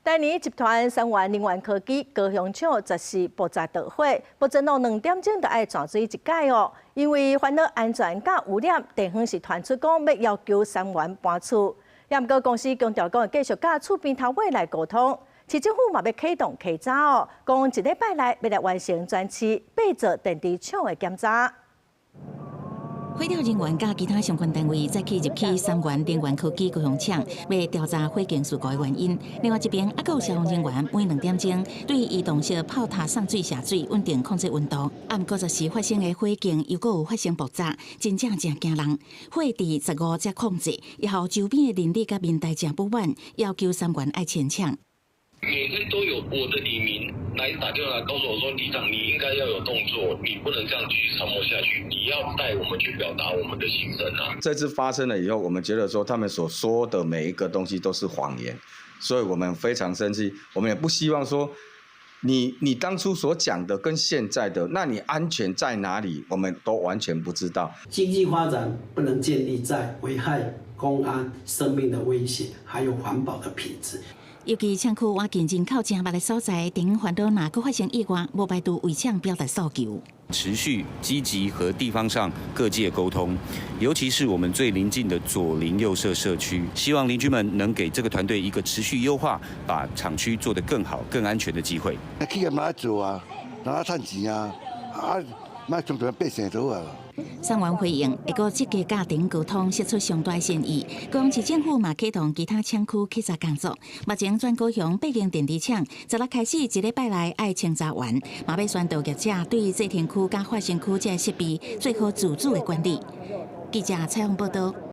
台泥集團三元能源科技高雄廠十四爆炸著火，目前攏2點鐘就愛轉水一改哦。因為煩惱安全佮污染，地方是傳出講欲要求三元搬厝。也毋過公司強調講會繼續佮厝邊頭尾來溝通，市政府嘛欲啟動稽查哦，講一禮拜內欲來完成全市八座電池廠的檢查。火調人員佮其他相關單位早起入去三元能源科技高雄廠，欲調查火警事故的原因。另外一邊，猶閣有消防人員每2點鐘對移動式炮塔送水射水，穩定控制溫度。啊，毋過十四發生的火警又閣有發生爆炸，真正誠驚人。火佇15才控制，以後周邊的鄰里佮民代誠不滿，要求三元愛遷廠。每天都有我的里民來打電話來告訴我說，里長你應該要有動作，你不能這樣繼續沉默下去，你要帶我們去表達我們的心聲啊。這次發生了以後，我們覺得說他們所說的每一個東西都是謊言，所以我們非常生氣。我們也不希望說你當初所講的跟現在的，那你安全在哪裡？我們都完全不知道。經濟發展不能建立在危害公安、生命的威脅，還有環保的品質。尤其廠區倚近人口誠密的所在，頂環島若閣發生意外，無排除違廠表達訴求。持續積極和地方上各界溝通，尤其是我們最鄰近的左鄰右舍社區，希望鄰居們能給這個團隊一個持續優化，把廠區做得更好、更安全的機會。企業嘛愛做啊，人愛趁錢啊，啊，莫將這百姓做啊。三元回應，會閣積極佮頂溝通，釋出上大善意。高雄市政府嘛啟動其他廠區稽查工作。目前全高雄八間電池廠，十六開始一禮拜內愛清查完，嘛欲宣導業者對製程區佮化成區這設備做好自主的管理。記者採訪報道。